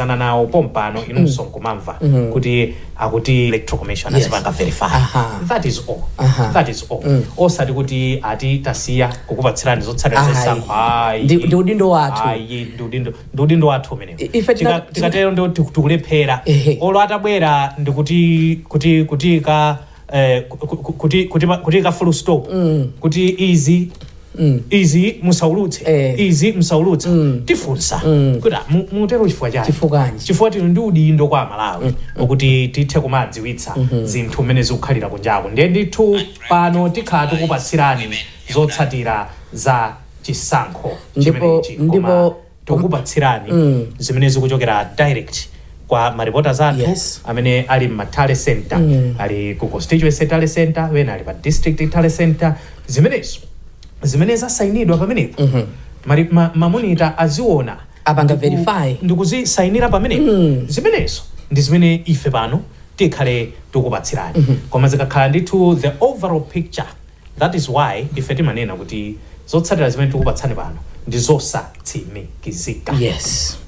Sana nawo pompano inunso nkumamva kuti akuti Electoral Commission azipanga verify. That is all. That is all. Osati kuti ati tasiya kukupatsirani zotsatira Ayi. zachisankho, ayi. Ndi udindo wathu. Ayi, ndi udindo wathu umenewo. Ife Tikatero ndi tikulephera. Olo atabwera ndikuti kuti kutika eh, ku- ku- kuti kuti kutika full stop kuti izi izi musaulutse, izi musaulutse, tifunsa kuti ah, mutero chifukwa chani? Chifukwanji? Chifukwa tili ndi udindo kwa Amalawi okuti tithe kumadziwitsa zinthu mmene zikukhalira kunjaku. Ndiye ndithu pano tikhala tikupatsirani zotsatira za chisankho chimenechi, koma tikukupatsirani zimene zikuchokera direct kwa ma reporters athu amene ali mma tally center, ali ku constituency tally center, wena ali pa district tally center. Zimenezo zimene zasayinidwa pamenepo, ma monitor aziona, Apanga verify. Ndikuzisayinira pamenepo. Zimenezo ndi zimene ife pano tikhale tikupatsirani. Koma zikakhala ndithu the overall picture, that is why ife timanena kuti zotsatira zimene tikupatsani pano ndi zosatsimikizika.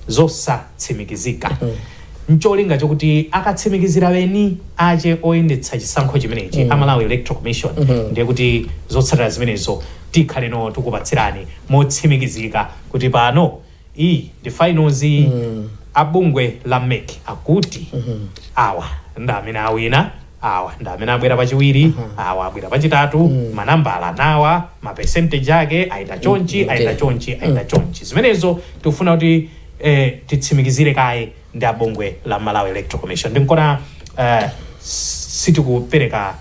Zosatsimikizika ncholinga chokuti akatsimikizira weni ache oyendetsa chisankho chimenechi, a Malawi Electoral Commission, ndiye kuti zotsatira zimenezo tikhale no tikupatsirani motsimikizika kuti pano iyi ndi finals, abungwe la MEC akuti awa ndi amene awina, awa ndi amene abwera pachiwiri, awa abwera pachitatu, manambala nawa, ma percentage ake ayenda chonchi, ayenda chonchi, ayenda chonchi. Zimenezo tikufuna kuti titsimikizire kaye ndi abungwe la Malawi Electoral Commission. Ndinkona sitikupereka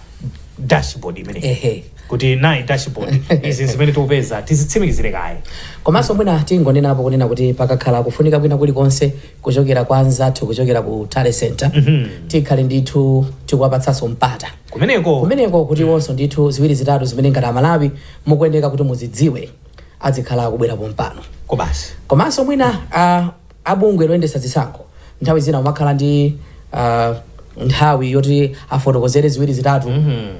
dashboard imeneyi kuti nayi dashboard, izi zimene tikupeza, tizitsimikizire kaye. Komanso mwina tingonenapo kunena kuti pakakhala kufunika kwina kulikonse kuchokera kwa anzathu kuchokera ku tally center, tikhale ndithu tikuwapatsanso mpata kumeneko kumeneko kuti iwonso ndithu ziwiri zitatu zimene ngati Amalawi mukuyeneka kuti muzidziwe azikhala akubwera pompano. Kobasi. Komanso mwina abungwe loyendetsa zisankho nthawi zina umakhala ndi nthawi yoti afotokozere ziwiri zitatu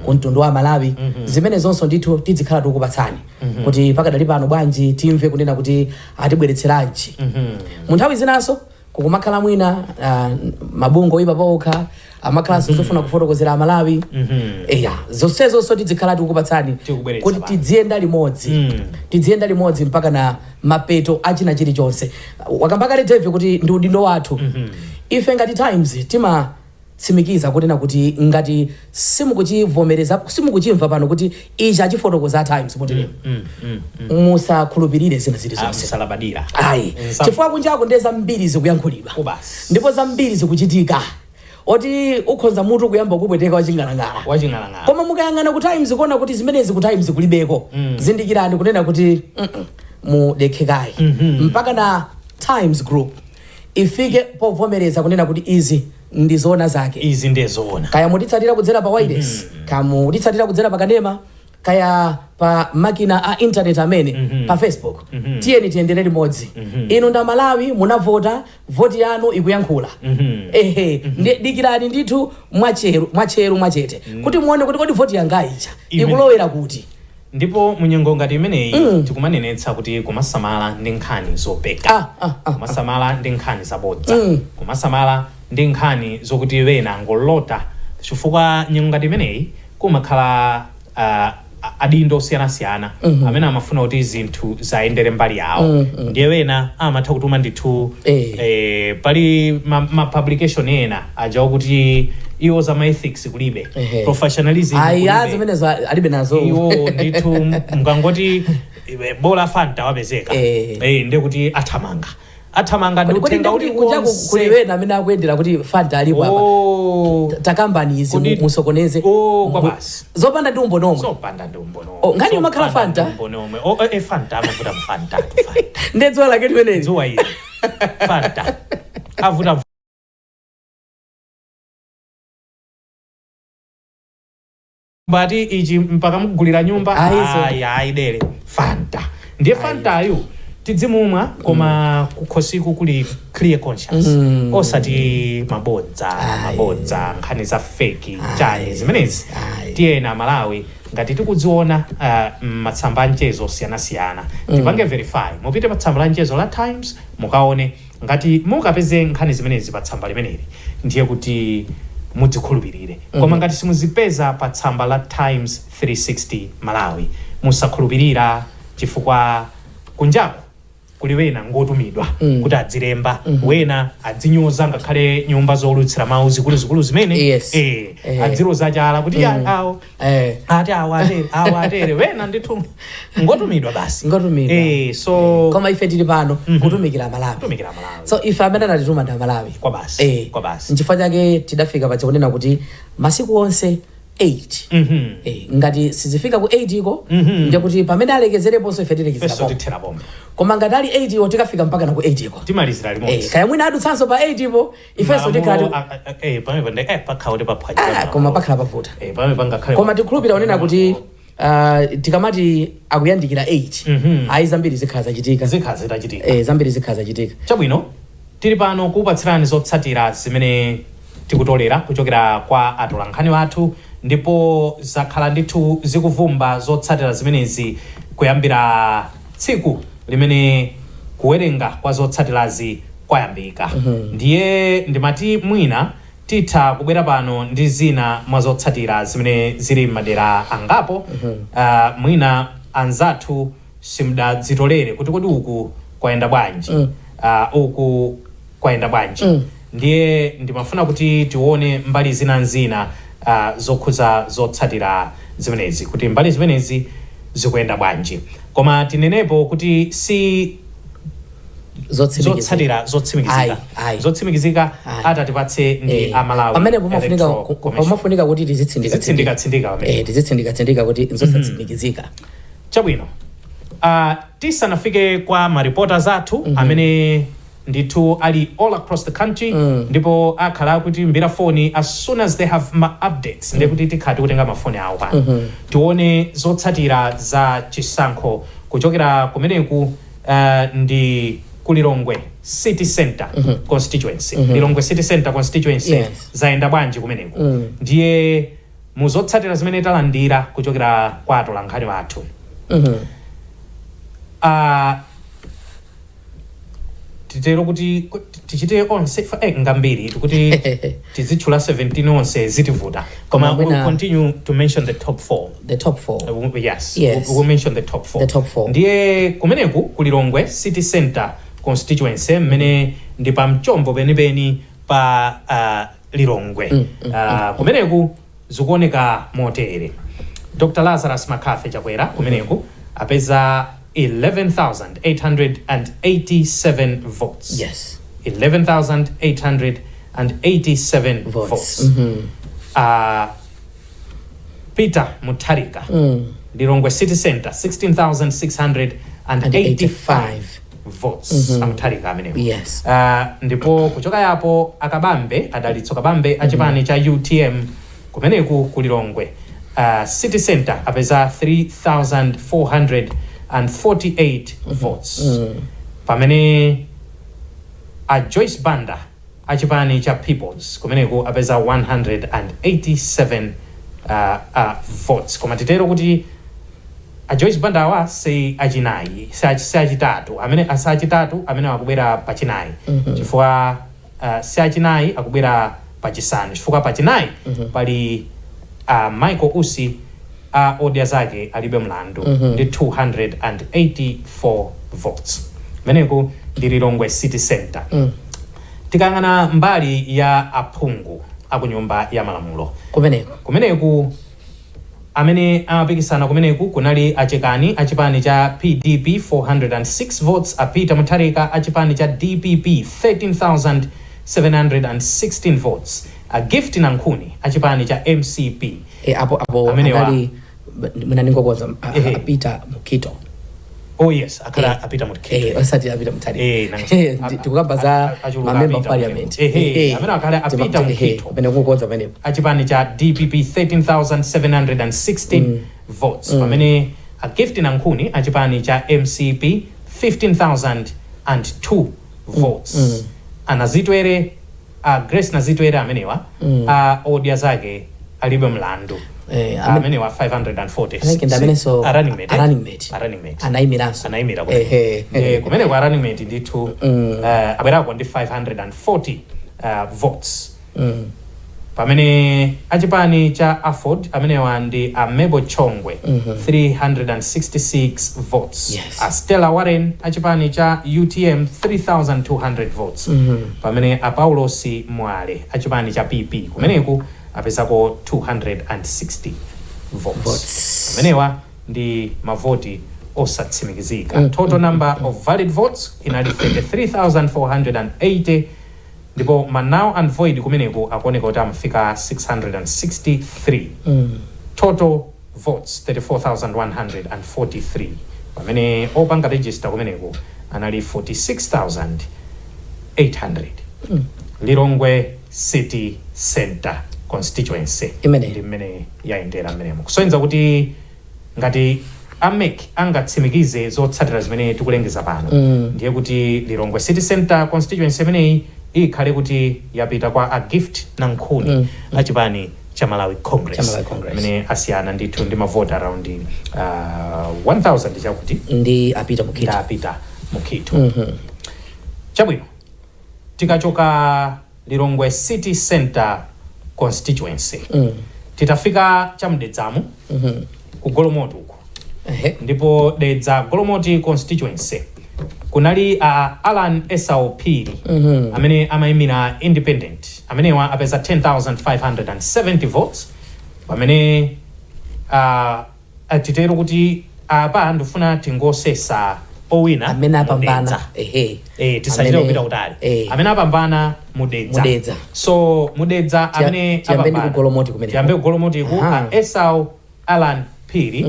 ku mtundu wa Malawi. Zimene zonso ndithu tizikhala tikukupatsani kuti pakadali pano bwanji timve kunena kuti atibweretseranji. Mu nthawi zinanso kukumakhala mwina mabungwe oyipa paokha amakhalanso zofuna kufotokozera Amalawi. Eya, zonsezonso tizikhala tikukupatsani Tikubweretsa kuti pano. tidziyenda limodzi, tidziyenda limodzi mpaka na mapeto achina chilichonse. Wakamba kale Dave kuti ndi udindo wathu. Ife ngati Times timatsimikiza kunena kuti ngati simukuchivomereza, simukuchimva pano kuti ichi achifotokoza a Times moteremo, musakhulupirire zina zilizonse. Musalabadira. Ayi. Chifukwa kunjaku ndiye zambiri zikuyankhulidwa Kobasi. ndipo zambiri zikuchitika oti ukhonza mutu kuyamba kupweteka waching'alang'ala. Waching'alang'ala. Koma mukayang'ana ku Times kuona kuti zimenezi ku Times kulibeko, zindikirani kunena kuti mudekhe kaye mpaka na Times Group ifike povomereza kunena kuti izi ndi zoona zake. Izi ndiye zoona. Kaya mutitsatira kudzera pa wireless, kaya mutitsatira kudzera pa kanema, kaya pa makina a internet amene pa Facebook, tiyeni tiyendere limodzi. Inu nda Malawi, munavota, voti yanu ikuyankhula. Ehe, dikirani ndithu mwacheru mwacheru mwachete kuti muone kuti kodi voti yanga ija ikulowera kuti. Ndipo munyengo ngati imeneyi tikumanenetsa kuti kumasamala ndi nkhani zopeka, kumasamala ndi nkhani zabodza, kumasamala ndi nkhani zokuti wena angolota, chifukwa nyengo ngati imeneyi kumakhala adindo osiyanasiyana amene amafuna kuti zinthu zayendere mbali yawo. Ndiye wena amatha kutuma ndithu pali ma publication ena aja okuti iwo za ma ethics kulibe, professionalism Ayi, kulibe. Zimenezo alibe nazo. Iwo ndithu mukangoti bola Fanta wapezeka, ndiye kuti athamanga, athamanga ndi Kodi uthenga ndikuti uli kunjaku wonse. kuli wena amene akuyendera kuti Fanta alipo apa, takambani izi, musokoneze. Oh, kwa basi. Zopanda ndi umboni omwe. Zopanda ndi umboni omwe. Oh, nkhani yomakhala Zopanda Fanta? ndi umboni omwe. Oh, Fanta amavuta, Fanta tu Fanta. Ndiye dzuwa lake limeneli. Dzuwa ili Fanta avuta. Bati ichi mpaka mugulira nyumba. Ayiso. Ayi, ayi, dere Fanta ndiye Fantayu tidzimumwa, koma kukhosiku kuli clear conscience, osati mabodza, mabodza, nkhani za fake, chani zimenezi. Tiyena Malawi, ngati tikudziona m'matsamba a mchezo osiyanasiyana, tipange verify. Mupite pa tsamba la mchezo la Times mukaone. Ngati mukapeze nkhani zimenezi pa tsamba limeneli, ndiye kuti mudzikhulupirire, koma ngati simuzipeza pa tsamba la Times 360 Malawi, musakhulupirira, chifukwa kunjaku kuli wena ngotumidwa kuti adzilemba, wena adzinyoza ngakhale nyumba zowulutsira mawu zikuluzikulu zimene adziloza chala kuti ya awo ati awo atere, awo atere. Wena ndithu ngotumidwa basi. Ngotumidwa. So Koma ife tili pano kutumikira Malawi. Kutumikira Malawi. So ife amene anatituma ndi Amalawi. Kwa basi. Kwa basi. Nchifukwa chake tidafika paja kunena kuti masiku onse 8, ngati sizifika ku 8 iko, ndiye kuti pamene alekezereponso ife tilekezera Feso pompo. Tithera pompo. Koma ngati ali 8 iwo, tikafika mpaka na ku 8 iko. Timalizira limodzi. Kaya mwina adutsanso pa 8 ipo, ifenso tikhala Pamene pande pakhala kuti paphwanya. Ah, koma pakhala pavuta. Pamene pangakhale. Koma tikhulupirira kunena kuti tikamati akuyandikira 8, ayi, zambiri zikhala zachitika. Zikhala zitachitika. Zambiri zikhala zachitika. Chabwino, tili pano kukupatsirani zotsatira zimene tikutolera kuchokera kwa atolankhani wathu, ndipo zakhala ndithu zikuvumba zotsatira zimenezi kuyambira tsiku limene kuwerenga kwa zotsatirazi kwayambika. Ndiye ndimati mwina titha kubwera pano ndi zina mwa zotsatira zimene zili m'madera angapo. Mwina anzathu simudadzitolere kuti kodi uku kwayenda bwanji, uku kwayenda bwanji. Ndiye ndimafuna kuti tione mbali zinanzina zokhudza zotsatira zimenezi, kuti mbali zimenezi zikuyenda bwanji. Koma tinenepo kuti si Zotsimikizika. zotsatira zotsimikizika. Ayi, ayi. Zotsimikizika Ayi. atatipatse ndi Amalawi Pamene pomafunika Electoral Commission. pomafunika kuti tizitsindika. Tizitsindika-tsindika pamene. Tizitsindika-tsindika kuti nzosatsimikizika. Chabwino, tisanafike kwa ma reporters athu amene ndithu ali all across the country, ndipo akhala akutiimbira foni as soon as they have ma updates, ndiye kuti tikhala tikutenga mafoni awo pano. Tione zotsatira za chisankho kuchokera kumeneku, ndi ku Lilongwe City Center constituency. Lilongwe City Center constituency, zayenda bwanji kumeneku? Ndiye muzotsatira zimene talandira kuchokera kwa atolankhani wathu, titero kuti tichite onse ngambiri tikuti tizitchula 17 onse zitivuta, koma Koma we'll continue to mention the top four. The top four. Yes. We'll mention the top four. The top four. Ndiye kumeneku ku Lilongwe City Center constituency, mmene ndi pa mchombo penipeni pa Lilongwe, kumeneku zikuoneka motere: Dr Lazarus McCarthy Chakwera kumeneku apeza 11,887 votes. 11,887 votes. Votes. Peter Mutharika, Lilongwe City Center, 16,685 votes, amutharika amenewo. Ndipo kuchoka yapo akabambe, Adalitso Kabambe achipani cha UTM, kumeneku ku Lilongwe City Center apeza 3448 votes, pamene a Joyce Banda achipani cha Peoples kumeneku apeza 187 votes. Koma titero kuti a Joyce Banda awa si achinayi, si achitatu amene, si achitatu amene akubwera pachinayi, chifukwa si achinayi, akubwera pachisanu, chifukwa pachinayi pali Michael Usi a Odya Zake Alibe Mlandu ndi 284 votes. Kumeneku ndi Lilongwe City Center. Tikayang'ana mbali ya aphungu akunyumba ya malamulo, kumeneko, kumeneku amene amapikisana kumeneku kunali Achekani achipani cha PDP 406 votes, a Peter Mutharika achipani cha DPP 13,716 votes, a Gift Nankhuni achipani cha MCP. Apo Amenewa- anali mwina ningokoza Ehe. a Peter Mukhito. Oh yes, akhala a Peter Mukhito. Osati a Peter Mutharika. Tikukamba za achuluka ma member of a Peter parliament. Mukhito. Ehe, amene akhala a Peter Mukhito. Pamene kukoza pamenepo. Achipani cha DPP 13,716 votes, pamene a Gift Nankhuni achipani cha MCP 15,002 votes. Anazitwere, a Grace Nazitwere amenewa a Odya Zake Alibe mlandu. Amene wa 540. I think ndi amenenso A running mate, a running mate. A running mate. Anayimiranso. Anayimira kumene. Kumene kwa running mate ndithu abwerako ndi 540 votes, pamene achipani cha AFORD amenewa ndi a Mebo Chongwe, 366 votes. A Stella Warren achipani cha UTM, 3200 votes, pamene a Paulosi Mwale achipani cha PP kumeneku apezako 260 votes. Votes. Amenewa ndi mavoti osatsimikizika. Total number of valid votes inali 33,480, ndipo ma null and void kumeneku akuoneka kuti amafika 663. Total votes 34,143, pamene opanga register kumeneku anali 46,800. Lilongwe City Center constituency Imene. ndi mmene yayendera mmenemo, kusonyeza kuti ngati a MEC angatsimikize zotsatira zimene tikulengeza pano, ndiye kuti Lilongwe City Center constituency imeneyi ikhale kuti yapita kwa a Gift Nankhuni achipani cha Malawi Congress, Cha Malawi Congress. amene asiyana ndithu ndi mavoti around 1000 chakuti ndi a Peter Mukhito. Ndi a Peter Mukhito. Chabwino, tikachoka Lilongwe City Center constituency, titafika cha m'Dedzamu, ku Golomoti uku, ndipo Dedza Golomoti constituency kunali a Alan Esau Phiri amene amayimira independent. Amenewa apeza 10,570 votes, pamene titero kuti apa ndifuna tingosesa owina amene apambana. Mudedza. Tisachite kupita kutali. Amene apambana mudedza. Mudedza. So mudedza amene Tiyambe ndi apambana. ku Golomoti kumeneko. Tiyambe ku Golomoti ku. A Esau Alan Phiri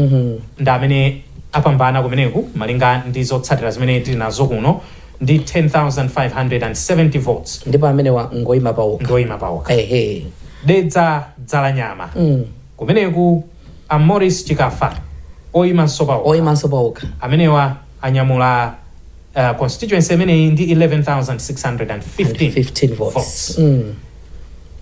ndi amene apambana kumeneku malinga ndi zotsatira zimene tili nazo kuno ndi 10,570 votes. Ndipo amenewa ngoyima pawokha. Ngoyima pawokha. Dedza Dzalanyama, kumeneku a Morris Chikafa oyimanso pawokha. Oyimanso pawokha. Amenewa anyamula constituency imeneyi ndi 11,615 15 votes. Votes.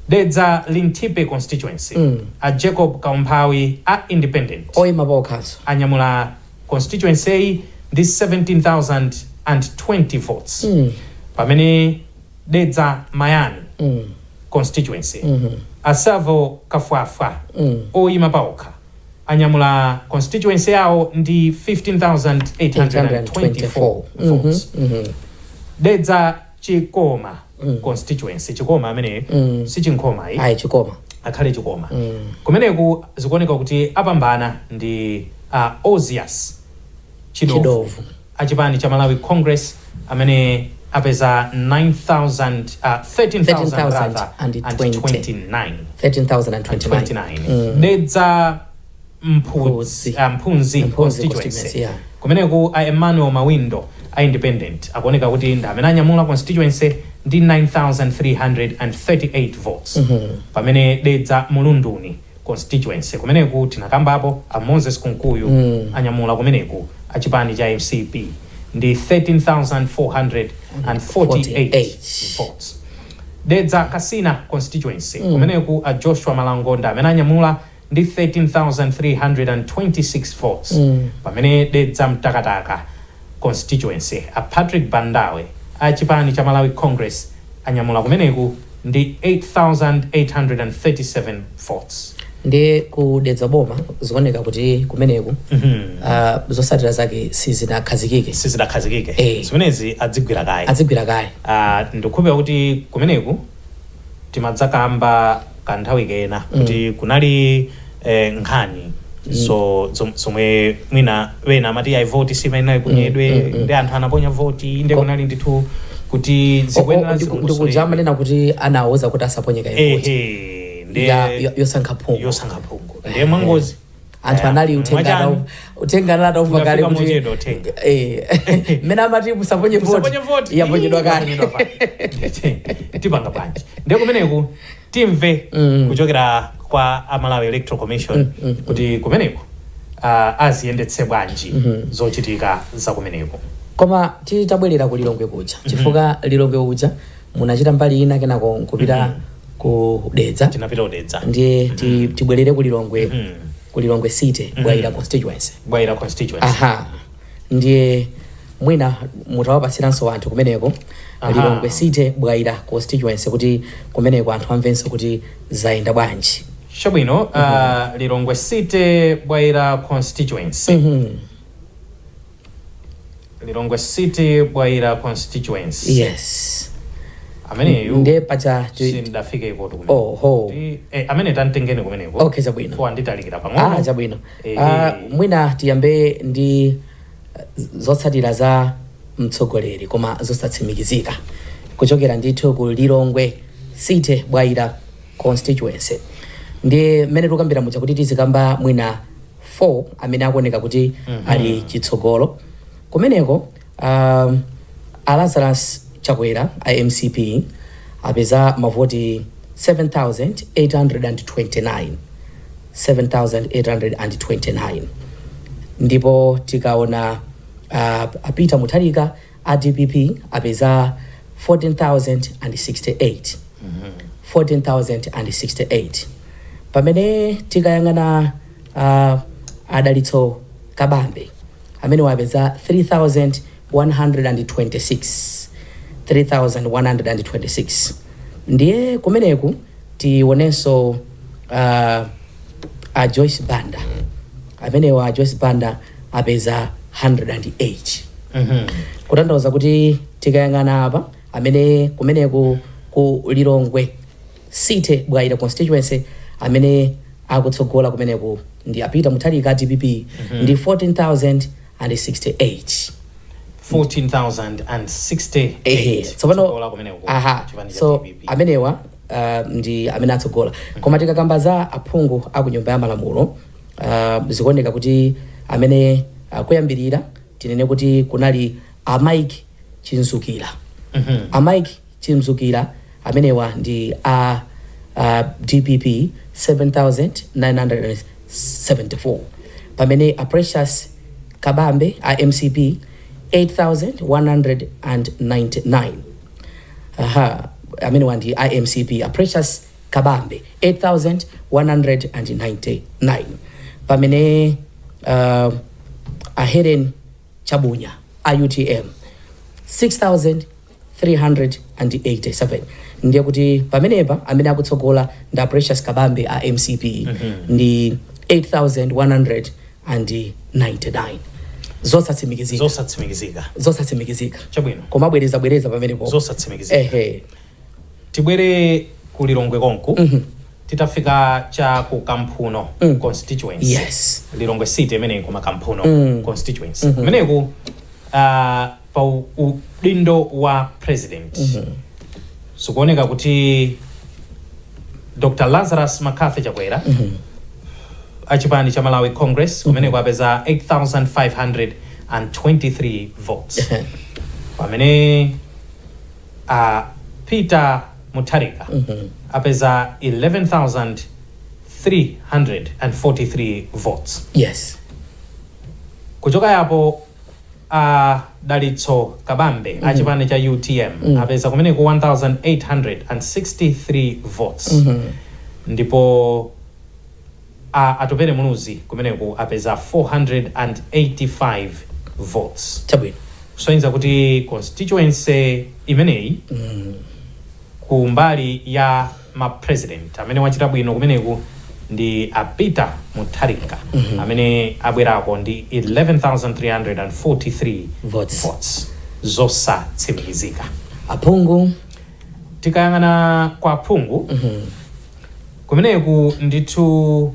Dedza Linthipe constituency, a Jacob Kaumphawi a independent oyima pawokhanso anyamula constituency iyi ndi 17,020 votes, pamene Dedza Mayani constituency, a Savo Kafwafwa oyima pawokha anyamula constituency yawo ndi 15,824 votes. Dedza Chikoma constituency, Chikoma amene si Chinkhoma iyi. Ayi, Chikoma. Akhale Chikoma. Kumeneku zikuoneka kuti apambana ndi Ozias Chidovu, Chidovu. Achipani cha Malawi Congress amene apeza 9000, 13,000 rather, and 13,029. 29. 13,029. 29. Dedza Mphunzi. Mphunzi Mphunzi constituency, constituency, yeah. Kumeneku a Emmanuel Mawindo a independent akuoneka kuti ndi amene anyamula constituency ndi 9338 votes, pamene Dedza Mulunduni constituency, kumeneku tinakambapo, a Moses Kunkuyu anyamula kumeneku achipani cha MCP ndi 13,448 votes. Dedza Kasina constituency, kumeneku a Joshua Malangonda amene anyamula ndi 13,326 votes, pamene Dedza Mtakataka constituency, a Patrick Bandawe a chipani cha Malawi Congress anyamula kumeneku ndi 8837 votes. Ndi ku Dedza boma zikuoneka kuti kumeneku zotsatira zake sizinakhazikike. Sizidakhazikike. Zimenezi adzigwira kaye. Adzigwira kaye. Ndikukhulupirira kuti kumeneku timadzakamba kanthawi kena kuti kunali nkhani so zomwe mwina wena amati ayi, voti simayenera iponyedwe, ndi anthu anaponya voti, ndi kunali ndithu kuti zikuyenera Ndikuja amanena kuti anawuza kuti asaponye kaye voti ehe, ndi yosankha phungu. Yosankha phungu, ndiye mwangozi anthu anali uthenga mwachani? Uthenga anali atauva kale Unafika kuti mochedwa uthenga. Mmene amati musaponye musaponye voti, voti, yaponyedwa kale. Yaponyedwa kale. Tipanga bwanji? Ndiye kumeneku timve kuchokera kwa a Malawi Electoral Commission kuti kumeneku aziyendetse bwanji zochitika za kumeneku. Koma titabwerera ku Lilongwe kuja, chifukwa Lilongwe kuja munachita mbali ina, kenako nkupita Ku Dedza. Tinapita Dedza. Ndiye tibwerere ku Lilongwe, ku Lilongwe City, Bwaila constituency. Bwaila constituency. Aha, ndiye mwina mutawapatsiranso anthu kumeneko. Lilongwe City, Bwaila constituency, kuti kumeneko anthu amvenso kuti zayenda bwanji. Chabwino, Lilongwe City, Bwaila constituency. Lilongwe City, Bwaila constituency. Yes. Ameneyu Ndiye paja sindafike ikotu kumeneko. Oho. Amene tantengeni kumeneko. Okay, chabwino. Fo anditalikira pang'ono. Ah, chabwino. Mwina tiyambe ndi zotsatira za mtsogoleri koma zosatsimikizika kuchokera ndithu ku Lilongwe City, Bwaila constituency. Ndiye mmene tikukambira muja kuti tizikamba mwina 4 amene akuoneka kuti ali chitsogolo kumeneko, a Lazarus Chakwera a MCP apeza mavoti 7829, 7829. Ndipo tikaona a Peter Mutharika a DPP apeza 14,068, 14,068. Pamene tikayang'ana Adalitso Kabambe amene wapeza 3126, 3126. Ndiye kumeneku tionenso a Joyce Banda, amenewa a Joyce Banda apeza 108. Kutanthauza kuti tikayang'ana apa amene kumeneku ku Lilongwe City, Bwaila constituency, amene akutsogola kumeneku ndi a Peter Mutharika DPP ndi 14,068. 14,068. Ehe, tsopano Tsogola kumeneku aha chipani cha so DPP. amenewa ndi amene atsogola. Koma tikakamba za aphungu aku Nyumba ya Malamulo, zikuoneka kuti amene kuyambirira tinene kuti kunali a Mike Chimzukira. A Mike Chimzukira amenewa ndi a DPP, 7974, pamene a Precious Kabambe a MCP 8199. Aha, amenewa ndi a MCP, a Precious Kabambe 8199, pamene a Helen Chabunya a UTM 6387. Ndiye kuti pamenepa amene akutsogola ndi a Precious Kabambe a MCP ndi 8199, zosatsimikizika. Zosatsimikizika. Zosatsimikizika. Chabwino. Koma bwereza bwereza pamenepo. Zosatsimikizika. Ehe. Tibwere ku Lilongwe konku. Titafika cha ku Kamphuno constituency. Lilongwe City imeneyi, koma Kamphuno constituency imeneku, pa udindo wa president zikuoneka kuti Dr Lazarus McCarthy Chakwera achipani cha Malawi Congress kumeneko apeza 8523 votes, pamene Peter Mutharika apeza 11,343 votes. Kuchoka yapo, Dalitso Kabambe achipani cha UTM apeza kumeneko 1863 votes, ndipo Atupele Muluzi kumeneko apeza 485 votes. Kusonyeza kuti constituency imeneyi kumbali ya ma president amene wachita bwino kumeneku ndi a Peter Mutharika amene abwerako ndi 11,343 votes. Votes zosatsimikizika. Aphungu. Tikayang'ana kwa aphungu kumeneku ndithu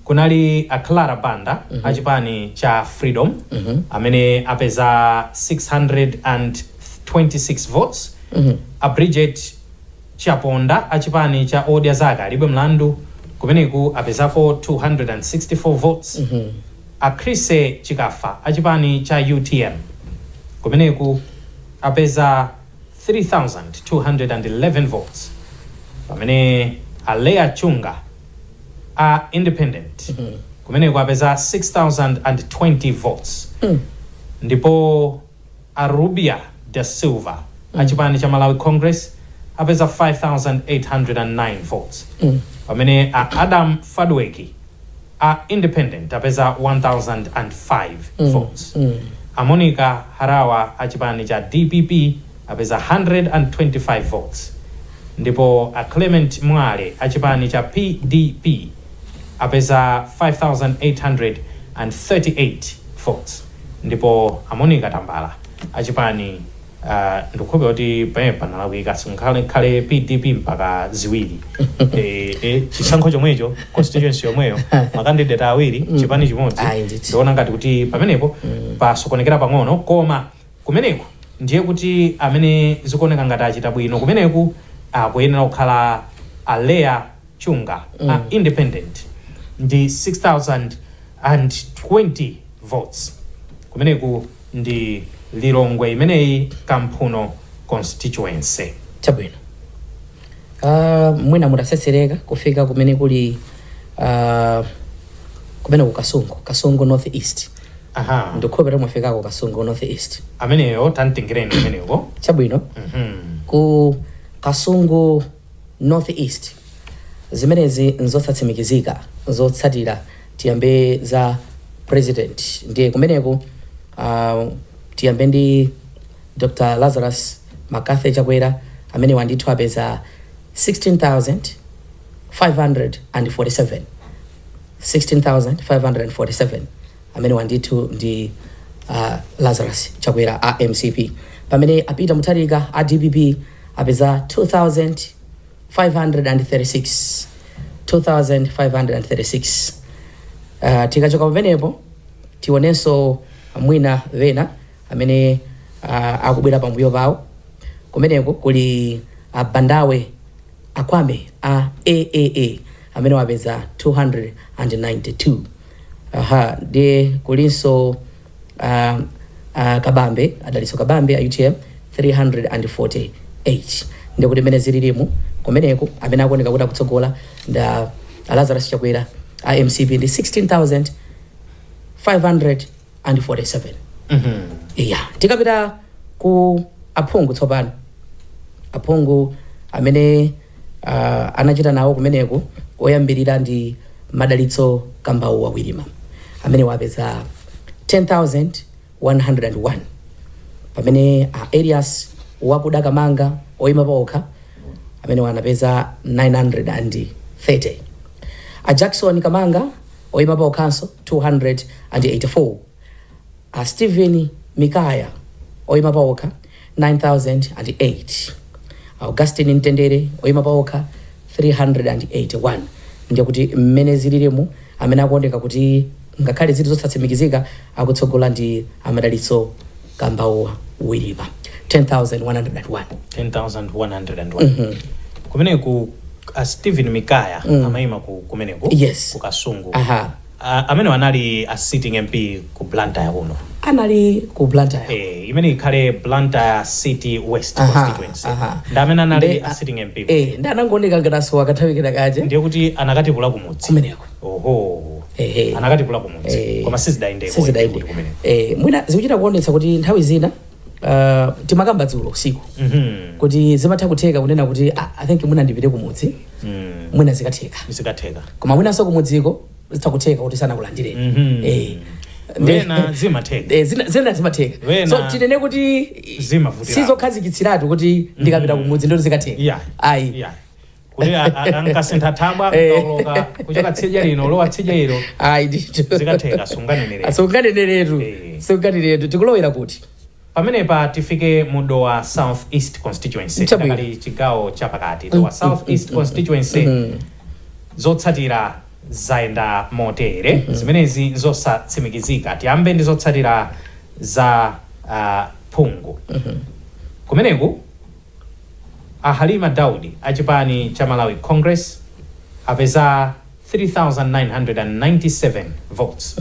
kunali a Clara Banda achipani cha Freedom amene apeza 626 votes, a Bridget Chaponda achipani cha Odya Zake Alibe Mlandu kumeneku apezako 264 votes, a Chrise Chikafa achipani cha UTM kumeneku apeza 3211 votes, pamene a Leah Chunga a independent kumeneku apeza 6020 votes, ndipo a Rubia da Silva achipani cha Malawi Congress apeza 5809 votes, pamene a Adam Fadweki a independent apeza 1005 votes. A Monica Harawa a chipani cha DPP apeza 125 votes, ndipo a Clement Mwale a chipani cha PDP apeza 5838 votes, ndipo a Monica Tambala achipani, ndikhupe kuti pamene panalakwika, sinkhale PDP mpaka ziwiri, chisankho chomwecho, constituency yomweyo, makandidate awiri, chipani chimodzi. Ayi, ndithu. Ndiona ngati kuti pamenepo pasokonekera pang'ono, koma kumeneku ndiye kuti amene zikuoneka ngati achita bwino kumeneku akuyenera kukhala a Leah Chunga a independent ndi 6020 votes. Kumeneku ndi Lilongwe imeneyi, Kamphuno constituency. Chabwino. Mwina mutasesereka kufika kumene kuli kumene ku Kasungu, Kasungu North East. Ndikhulupirira mwafikako Kasungu North East. Ameneyo tamtengereni kumeneko. Chabwino. Ku Kasungu North East, zimenezi nzosatsimikizika zotsatira. Tiyambe za president. Ndiye kumeneko tiyambe ndi Dr Lazarus McCarthy Chakwera, amene wandithu apeza 16,547, 16,547. Amene wandithu ndi Lazarus Chakwera a MCP, pamene a Peter Mutharika a DPP apeza 2536, 2536. Tikachoka pamenepo tionenso mwina wena amene akubwera pambuyo pawo. Kumeneko kuli Bandawe Akwame a AAA amene wapeza 292. Aha, ndiye kulinso Kabambe, Adaliso Kabambe a UTM, 348. Ndiye kuti mmene zililimu kumeneko, amene akuoneka kuti akutsogola nda Lazarus Chakwera a MCP ndi 16,547. Iya, tikapita ku aphungu tsopano, aphungu amene anachita nawo kumeneko, oyambirira ndi Madalitso Kambauwa Wirima amene wapeza 10,101, pamene a Elias Wakuda Kamanga oyima paokha amene wanapeza 930, a Jackson Kamanga oyima paokhanso 284, a Stephen Mikaya oyima paokha 9008, Augustine Mtendere oyima paokha 381. Ndiye kuti mmene zililimu, amene akuoneka kuti ngakhale zili zosatsimikizika akutsogola ndi Amadalitso Kambauwa Wirima, 10,101. 10,101 kumeneku. A Stephen Mikaya amayima ku kumeneku? Yes. Ku Kasungu. Aha. Amene anali a sitting MP ku Blantyre kuno. Anali ku Blantyre. Imene ikhale Blantyre City West constituency. Ndi amene anali a sitting MP. Ndi anangooneka ngati akathawi kaje. Ndiye kuti anakatipula kumudzi. Kumeneko. Oho. Ehe. Anakatipula kumudzi. Koma sizidayendeko. Sizidayende. Kumeneko. Mwina zikuchita kuonetsa kuti nthawi zina, timakamba dzulo usiku kuti zimatha kutheka kunena kuti, ah, I think mwina ndipite kumudzi, mwina zikatheka. Zikatheka. Koma mwinanso kumudziko zitha kutheka kuti sanakulandireni. Wena zimatheka. Zina zimatheka. Wena So tinene kuti zimavutirapo. Sizokhazikitsiratu kuti ndikapita kumudzi ndoti zikatheka. Ayi. Yeah. Kuti ankasintha thabwa, kaoloka kuchoka tsidya lino lowa tsidya ilo, Ayi ndithu. zikatheka, sunganenerera. Sunganeneretu. Sunganeneretu. Tikulowera kuti? Pamenepa tifike mu Dowa South East constituency. Chabwino. Takali chigawo chapakati, Dowa South East constituency, zotsatira zayenda motere. Zimenezi zosatsimikizika. Tiyambe ndi zotsatira za phungu. Kumeneku a Halima Daudi achipani cha Malawi Congress apeza 3997 votes,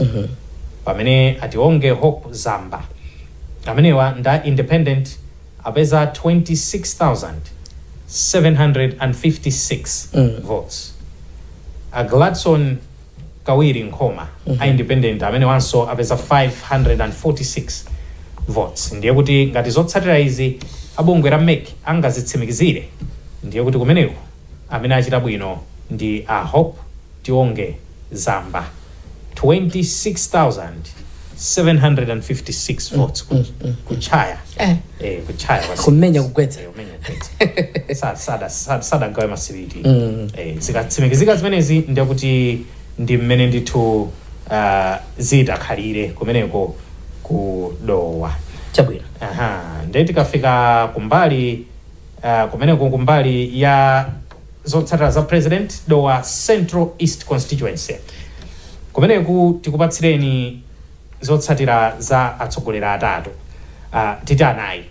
pamene Ationge Hope Zamba, amenewa nda independent, apeza 26,756 votes. A Gladson Kawiri Nkhoma a independent amene wanso apeza 546 votes. Ndiye kuti ngati zotsatira izi abungwe la MEC angazitsimikizire, Ndiye kuti kumeneko amene achita bwino ndi a Hope Tionge Zamba, 26,756 votes kuchaya. Kuchaya kwa Kumenya kugwetsa. Kumenya kugwetsa. Sadagawe masibiti. Zikatsimikizika zimenezi, ndiye kuti ndi mmene ndithu zitakhalire kumeneko ku Dowa. Chabwino. Aha, ndiye tikafika kumbali kumeneko kumbali ya zotsatira za president, Dowa Central East constituency, kumeneku tikupatsireni zotsatira za atsogoleri atatu, titi anayi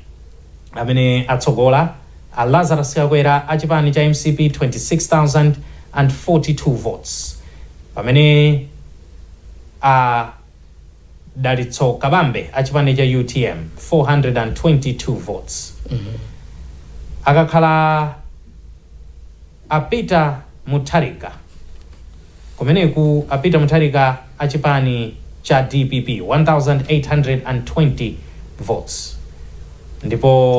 amene atsogola: a Lazarus Chakwera a chipani cha MCP, 26,042 votes, pamene a Dalitso Kabambe a chipani cha UTM, 422 votes. Akakhala a Peter Mutharika, kumeneku a Peter Mutharika a chipani cha DPP, 1820 votes, ndipo